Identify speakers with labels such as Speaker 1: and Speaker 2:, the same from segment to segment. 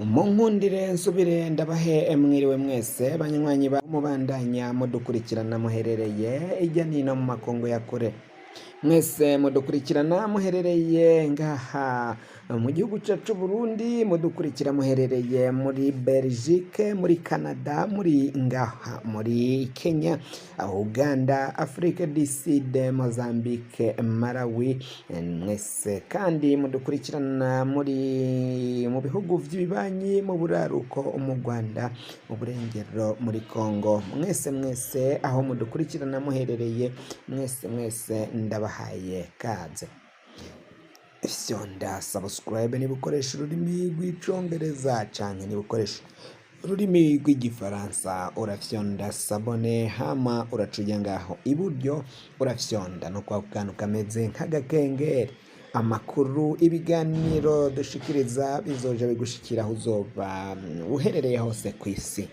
Speaker 1: Munkundire nsubire ndabahe mwiriwe mwese banywanyi ba mubandanya mudukurikirana muherereye irya nino mu makungu ya kure. Mwese mudukurikirana muherereye ngaha mu gihugu cyacu Burundi, mudukurikira muherereye muri Belgique, muri Canada, muri ngaha muri Kenya, Uganda, Afrique du Sud, Mozambique, Malawi, mwese kandi mudukurikirana muri mu bihugu by'ibibanyi, mu buraruko mu Rwanda, mu burengero muri Congo, mwese mwese aho mudukurikirana muherereye, mwese mwese ndabahaye kaze. Fyonda subscribe niba ukoresha ururimi rw'icongereza, canke niba ukoresha ururimi rw'igifaransa urafyonda s'abonner, hama uraca ngaho iburyo urafyonda no kwa kantu kameze nk'agakengeri. Amakuru, ibiganiro dushikiriza bizoja bigushikira aho uzoba uherereye hose kw'isi.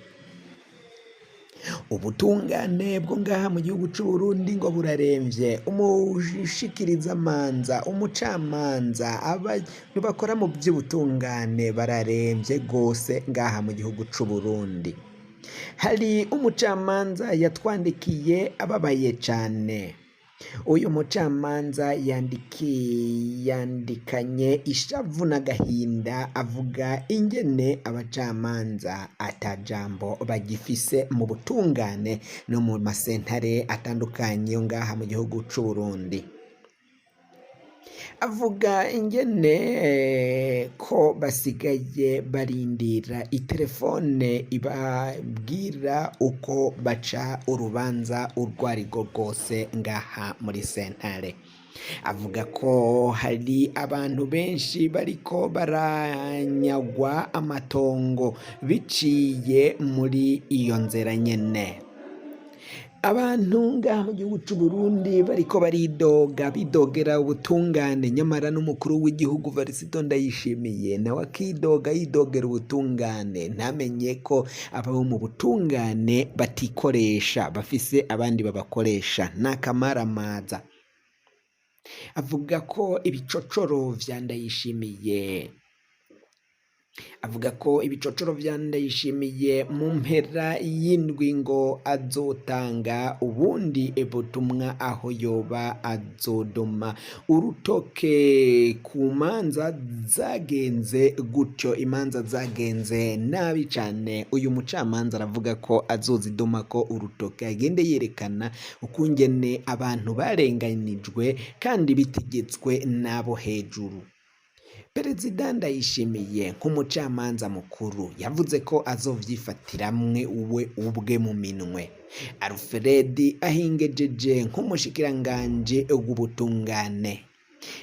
Speaker 1: Ubutungane bwo ngaha mu gihugu c'u Burundi ngo buraremvye. Umushikirizamanza, umucamanza, abantu bakora mu vy'ubutungane bararemvye gose ngaha mu gihugu c'u Burundi. Hari umucamanza yatwandikiye ababaye cane. Uyu mucamanza yandikanye ishavu n'agahinda avuga ingene abacamanza ata jambo bagifise mu butungane no mu masentare atandukanye yo ngaha mu gihugu c'u Burundi. Avuga ingene ko basigaye barindira iterefone ibabwira uko baca urubanza urwo arirwo rwose ngaha muri sentare. Avuga ko hari abantu benshi bariko baranyagwa amatongo biciye muri iyo nzira nyene. Abantu ngaha mu gihugu c'u Burundi bariko baridoga, bidogera ubutungane, nyamara n'umukuru w'igihugu Varisito Ndayishimiye nawe akidoga, yidogera ubutungane, ntamenye ko abo mu butungane batikoresha, bafise abandi babakoresha. N'akamaramaza. Avuga ko ibicocoro vya Ndayishimiye, avuga ko ibicocoro vya Ndayishimiye mu mpera y'indwi ngo azotanga ubundi butumwa aho yoba azodoma urutoke ku manza zagenze gutyo, imanza zagenze nabi cane. Uyu mucamanza aravuga ko azozidomako urutoke, agende yerekana ukungene abantu barenganijwe kandi bitegetswe n'abo hejuru. Perezida Ndayishimiye nk'umucamanza mukuru yavuze ko azovyifatiramwe we ubwe mu minwe. Alfred Ahingejeje nk'umushikiranganji w'ubutungane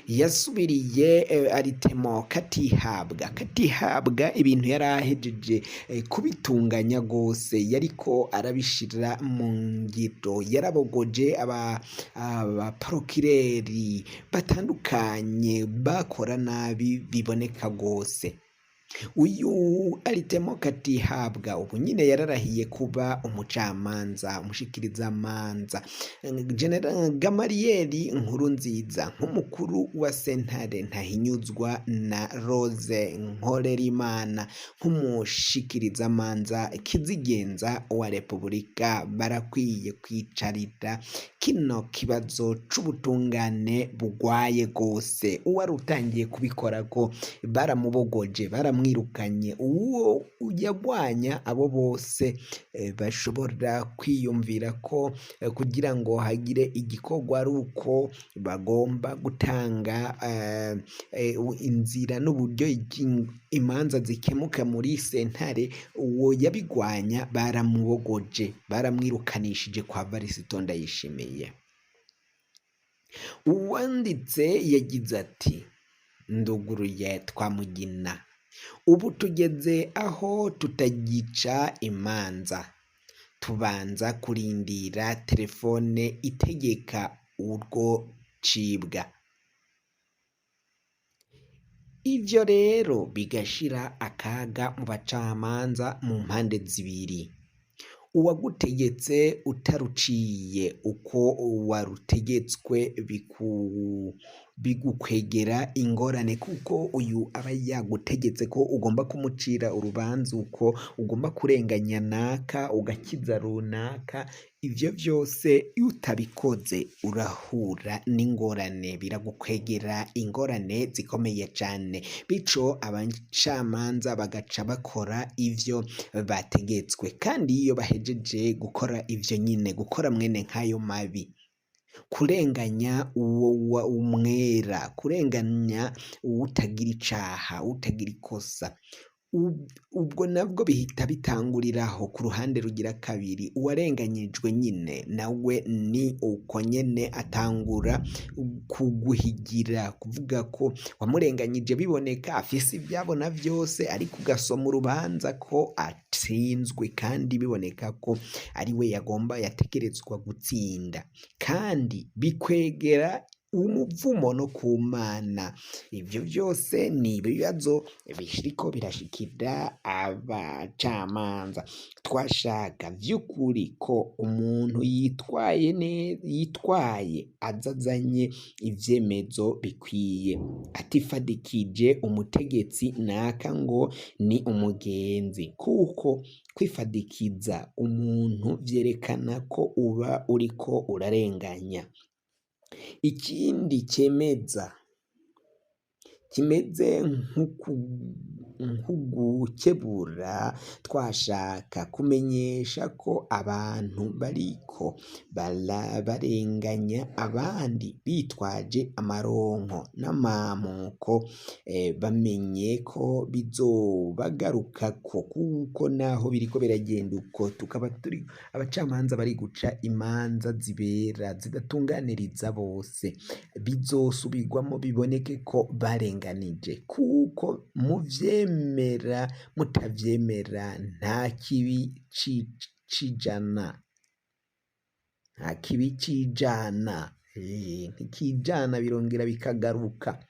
Speaker 1: yasubiriye Aritemo Katihabwa. Katihabwa ibintu yari ahejeje kubitunganya gose, yariko arabishira mu ngiro, yarabogoje abaprokireri batandukanye bakora nabi biboneka gose. Uyu Aritemo Katihabwa ubu nyine yararahiye kuba umucamanza, umushikirizamanza. General Gamariyeri Nkurunziza nk'umukuru wa sentare ntahinyuzwa na Rose Nkorerimana nk'umushikirizamanza kizigenza wa Repubulika barakwiye kwicarira kino kibazo c'ubutungane bugwaye gose. Uwari utangiye kubikorako baramubogoje, baramwirukanye. Uwo yagwanya abo bose bashobora kwiyumvira ko kugira ngo hagire igikorwa ari uko bagomba gutanga inzira n'uburyo imanza zikemuka muri sentare, uwo yabigwanya baramubogoje, baramwirukanishije kwa Varisito Ndayishimiye. Uwanditse yagize ati: nduguruye Twamugina, ubu tugeze aho tutagica imanza, tubanza kurindira telefone itegeka urwo cibwa. Ivyo rero bigashira akaga mu bacamanza mu mpande zibiri. Uwagutegetse utaruciye uko warutegetswe bigukwegera ingorane, kuko uyu aba yagutegetse ko ugomba kumucira urubanza, uko ugomba kurenganya naka ugakiza runaka. Ivyo vyose iyo utabikoze urahura n'ingorane, biragukwegera ingorane zikomeye cane. Bico abacamanza bagaca bakora ivyo bategetswe, kandi iyo bahejeje gukora ivyo nyine, gukora mwene nk'ayo mabi, kurenganya uwo umwera, kurenganya uwutagira icaha, uwutagira ikosa, ubwo nabwo bihita bitanguriraho ku ruhande rugira kabiri. Uwarenganyijwe nyine nawe ni uko nyene atangura kuguhigira, kuvuga ko wamurenganyije biboneka, afise ivyabona vyose, ariko ugasoma urubanza ko atsinzwe kandi biboneka ko ari we yagomba yategerezwa gutsinda, kandi bikwegera umuvumo no ku Mana. Ivyo vyose ni ibibazo biriko birashikira abacamanza. Twashaka vy'ukuri ko umuntu yitwaye yitwaye aza azanye ivyemezo bikwiye, atifadikije umutegetsi naka ngo ni umugenzi, kuko kwifadikiza umuntu vyerekana ko uba uriko urarenganya. Ikindi cemeza kimeze nk'ugukebura, twashaka kumenyesha ko abantu bariko barenganya abandi bitwaje amaronko n'amamuko, bamenye ko bizobagarukako, kuko naho biriko biragenda uko, tukaba turi abacamanza bari guca imanza zibera zidatunganiriza bose, bizosubirwamo biboneke ko barenganije, kuko muvyemera mutavyemera nta kibi cijana, nta kibi cijana, ntikijana, birongera bikagaruka.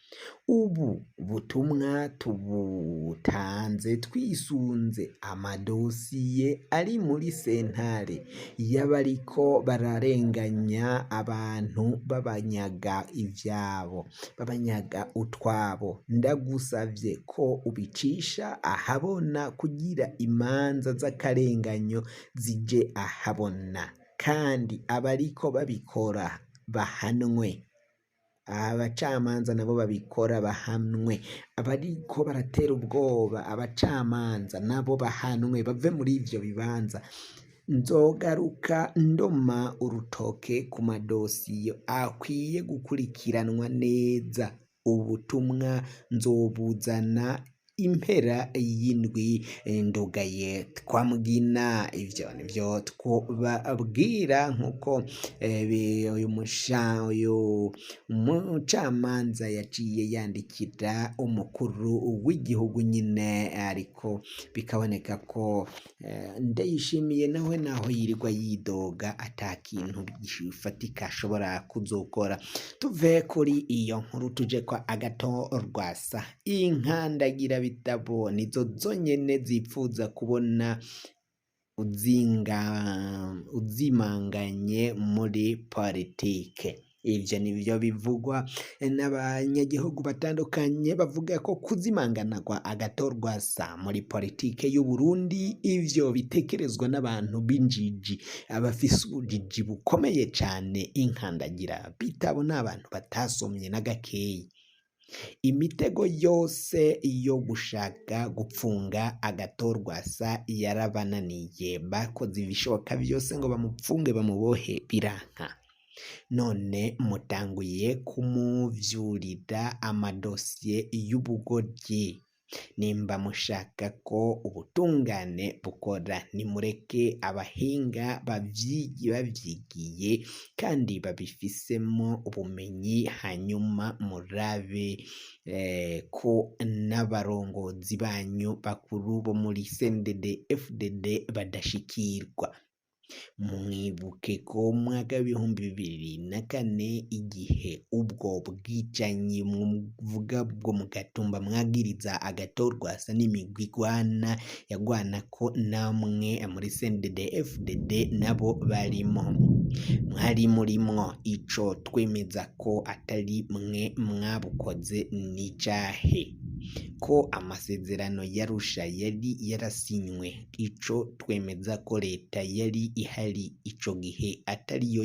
Speaker 1: Ubu butumwa tubutanze twisunze amadosiye ari muri sentare y'abariko bararenganya abantu, babanyaga ivyabo, babanyaga utwabo. Ndagusavye ko ubicisha ahabona kugira imanza z'akarenganyo zije ahabona, kandi abariko babikora bahanwe, abacamanza nabo babikora bahanwe, abariko baratera ubwoba abacamanza nabo bahanwe, bave muri ivyo bibanza. Nzogaruka ndoma urutoke ku madosiyo akwiye gukurikiranwa neza. Ubutumwa nzobuzana impera y'indwi ndugaye twamugina. Ivyo nivyo twobabwira nkuko uyu uyu mucamanza yaciye yandikira umukuru w'igihugu nyine, ariko bikaboneka ko Ndayishimiye nawe naho yirirwa yidoga ata kintu gifatika ashobora kuzokora. Tuve kuri iyo nkuru tuje kwa Agathon Rwasa. Inkandagira bitabo nizo zonyene zipfuza kubona uzimanganye muri politike. Ivyo nivyo bivugwa n'abanyagihugu batandukanye, bavuga ko kuzimangana kwa Agathon Rwasa muri politike y'u Burundi, ivyo bitekerezwa n'abantu b'injiji, abafise ubujiji bukomeye cane. Inkandagira bitabo n'abantu batasomye na gakeyi. Imitego yose yo gushaka gupfunga Agathon Rwasa yarabananiye, bakoze ibishoboka vyose ngo bamupfunge bamubohe biranka. None mutanguye kumuvyurira amadosiye y'ubugoryi. Nimba mushaka ko ubutungane bukora, nimureke abahinga bavyigiye kandi babifisemo ubumenyi, hanyuma murabe ko n'abarongozi banyu bakuru bo muri CNDD FDD badashikirwa. Mwibuke ko mu mwaka w'2004 igihe ubwo bwicanyi muvuga bwo mu Gatumba mwagiriza Agathon-Rwasa n'imigwi igwana yagwanako namwe muri CNDD FDD nabo barimo, mwari murimwo. Ico twemeza ko atari mwe mwabukoze n'icahe? Ko amasezerano y'Arusha yari yarasinywe, ico twemeza ko leta yari ihari ico gihe atariyo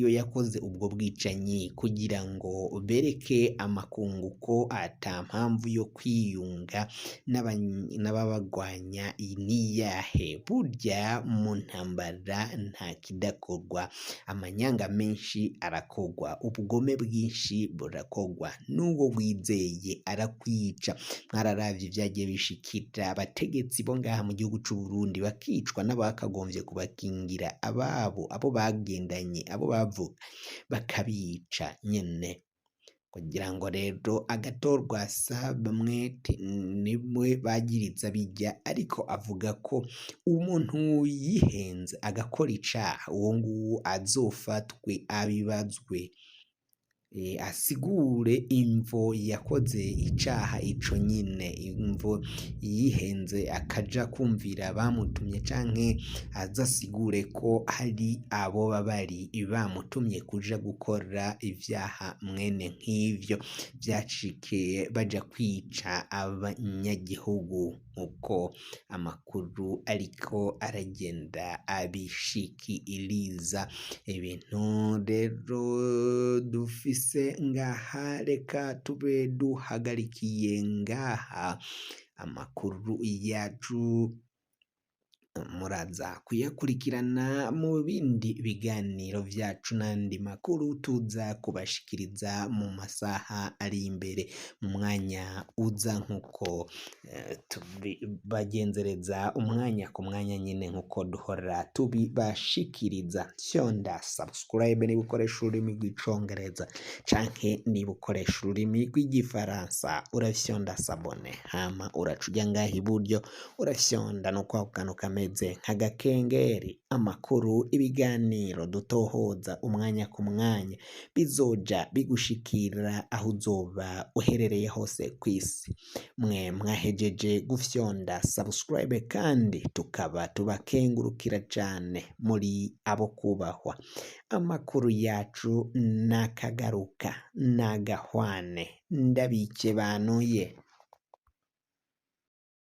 Speaker 1: yakoze ubwo bwicanyi kugira ngo bereke amakungu ko ata mpamvu yo kwiyunga n'ababagwanya niyahe? Burya mu ntambara nta kidakorwa, amanyanga menshi arakorwa, ubugome bwinshi burakorwa, n'uwo wizeye arakwica. Mwararavye ivyagiye bishikira abategetsi bo ngaha mu gihugu c'u Burundi, bakicwa n'abakagombye kubakingira, ababo, abo bagendanye, abo bavuka, bakabica nyene. Kugira ngo rero Agathon-Rwasa bamwe nimwe bagiriza bijya, ariko avuga ko umuntu yihenze agakora icaha, uwo nguwo azofatwe abibazwe, asigure imvo yakoze icaha ico nyine, imvo yihenze akaja kumvira bamutumye, canke aze asigure ko hari abo bari bamutumye kuja gukora ivyaha mwene nk'ivyo vyacikiye baja kwica abanyagihugu, uko amakuru ariko aragenda abishikiriza. Ibintu rero dufise ngaha, reka tube duhagarikiye ngaha amakuru yacu, muraza kuyakurikirana mu bindi biganiro vyacu n'andi makuru tuza kubashikiriza mu masaha ari imbere, mu mwanya uza, nk'uko tubibagenzereza umwanya ku mwanya nyine, nk'uko duhora tubibashikiriza. Fyonda subscribe niba ukoresha ururimi rw'icongereza, canke niba ukoresha ururimi rw'igifaransa urafyonda s'abonner, hama uraca uja ngaha iburyo, urafyonda no kwako kantu kameze nk'agakengeri. Amakuru, ibiganiro dutohoza umwanya ku mwanya bizoja bigushikira aho uzoba uherereye hose kw'isi. Mwe mwahejeje gufyonda subscribe kandi tukaba tubakengurukira cane, muri abo kubahwa. Amakuru yacu nakagaruka nagahwane, ndabike banuye.